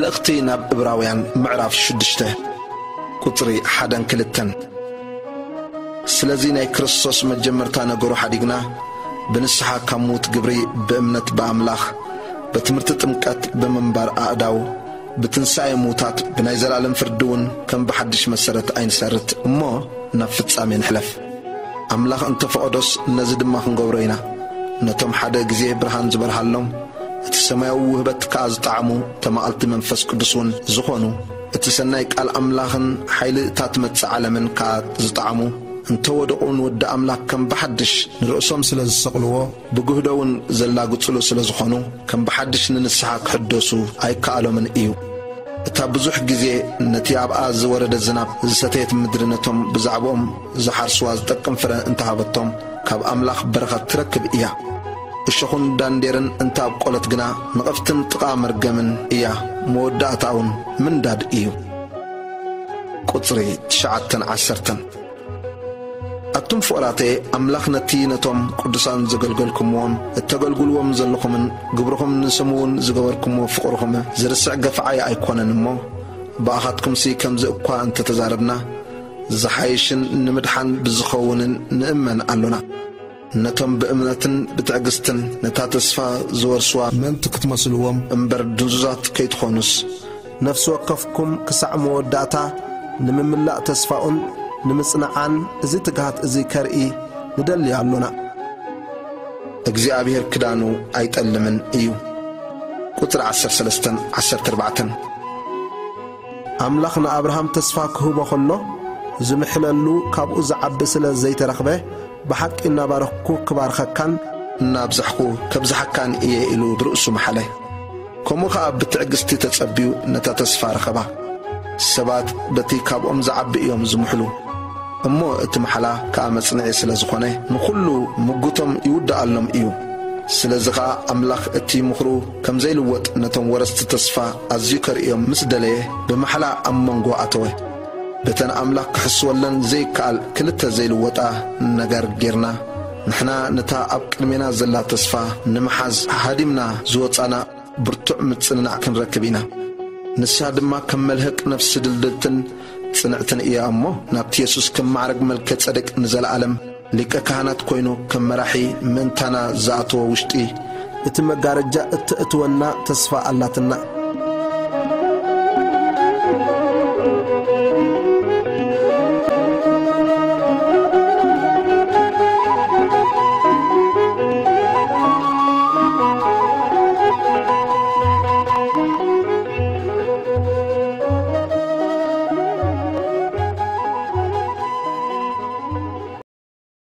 መልእኽቲ ናብ ዕብራውያን ምዕራፍ ሽዱሽተ ቁጽሪ ሓደን ክልተን። ስለዚ ናይ ክርስቶስ መጀመርታ ነገሩ ሓዲግና፣ ብንስሓ ካብ ምዉት ግብሪ ብእምነት ብኣምላኽ፣ በትምህርቲ ጥምቀት ብምንባር ኣእዳው፣ ብትንሳኤ ምዉታት ብናይ ዘላለም ፍርዲ እውን ከም ብሓድሽ መሰረት ኣይንሰርት እሞ ናብ ፍጻሜ ንሕለፍ። ኣምላኽ እንተፈቐዶስ ነዚ ድማ ክንገብሮ ኢና። ነቶም ሓደ ግዜ ብርሃን ዝበርሃሎም፣ እቲ ሰማያዊ ውህበት ከኣ ዝጠዓሙ ተማቐልቲ መንፈስ ቅዱስ እውን ዝኾኑ፣ እቲ ሰናይ ቃል ኣምላኽን ሓይሊ እታ ትመጽእ ዓለምን ከኣ ዝጠዓሙ፣ እንተወደቑ ንወዲ ኣምላኽ ከም ብሓድሽ ንርእሶም ስለ ዝሰቕልዎ፣ ብግህዶ እውን ዘላግጽሉ ስለ ዝኾኑ፣ ከም ብሓድሽ ንንስሓ ክሕደሱ ኣይከኣሎምን እዩ። እታ ብዙሕ ግዜ ነቲ ኣብኣ ዝወረደ ዝናብ ዝሰተየት ምድሪ ነቶም ብዛዕባኦም ዝሓርስዋ ዝጠቅም ፍረ እንተሃበቶም፣ ካብ ኣምላኽ በረኸት ትረክብ እያ። እሾኹን ዳንዴርን እንተ ኣብቆለት ግና፣ ንቐፍትን ጥቓ መርገምን እያ፣ መወዳእታኡን ምንዳድ እዩ። ቁጽሪ ትሽዓተን ዓሰርተን። ኣቱም ፍቑራተየ፣ ኣምላኽ ነቲ ነቶም ቅዱሳን ዘገልገልኩምዎም፣ እተገልግልዎም ዘለኹምን ግብርኹም ንስሙ እውን ዝገበርኩምዎ ፍቕርኹም ዝርስዕ ገፍዓይ ኣይኮነን እሞ፣ ብኣኻትኩምሲ ከምዚ እኳ እንተተዛረብና፣ ዝሓይሽን ንምድሓን ብዝኸውንን ንእመን ኣሎና። ነቶም ብእምነትን ብትዕግስትን ነታ ተስፋ ዝወርስዋ ምእንቲ ክትመስልዎም እምበር ድንዙዛት ከይትኾኑስ፣ ነፍሲ ወከፍኩም ክሳዕ መወዳእታ ንምምላእ ተስፋኡን ንምጽንዓን እዚ ትግሃት እዚ ከርኢ ንደሊ ኣሎና። እግዚኣብሔር ክዳኑ ኣይጠልምን እዩ። ቁጽሪ ዓሰርተ ሰለስተን ዓሰርተ ኣርባዕተን። ኣምላኽ ንኣብርሃም ተስፋ ክህቦ ኸሎ፣ ዝምሕለሉ ካብኡ ዝዓቢ ስለ ዘይተረኽበ፣ ብሓቂ እናባረኽኩ ክባርኸካን እናብዛሕኩ ከብዝሓካን እየ ኢሉ ብርእሱ መሓለ። ከምኡ ኸኣ ብትዕግስቲ ተጸብዩ ነታ ተስፋ ረኸባ። ሰባት በቲ ካብኦም ዝዓቢ እዮም ዝምሕሉ። እሞ እቲ መሓላ ከኣ መጽንዒ ስለ ዝኾነ፣ ንኹሉ ምጉቶም ይውድኣሎም እዩ። ስለዚ ኸኣ ኣምላኽ እቲ ምኽሩ ከም ዘይልወጥ ነቶም ወረስቲ ተስፋ ኣዝዩ ከርእዮም ምስ ደለየ፣ ብመሓላ ኣብ መንጎ ኣተወ። በተን ኣምላኽ ክሕስወለን ዘይከኣል ክልተ ዘይልወጣ ነገር ጌርና፣ ንሕና ነታ ኣብ ቅድሜና ዘላ ተስፋ ንምሓዝ ሃዲምና ዝወጻና ብርቱዕ ምጽንናዕ ክንረክብ ኢና። ንሳ ድማ ከም መልህቕ ነፍሲ ድልድልትን ጽንዕትን እያ እሞ፣ ናብቲ የሱስ ከም ማዕረግ መልከ ጸደቅ ንዘለኣለም ሊቀ ካህናት ኮይኑ ከም መራሒ ምእንታና ዝኣተወ ውሽጢ እቲ መጋረጃ እተእትወና ተስፋ ኣላትና።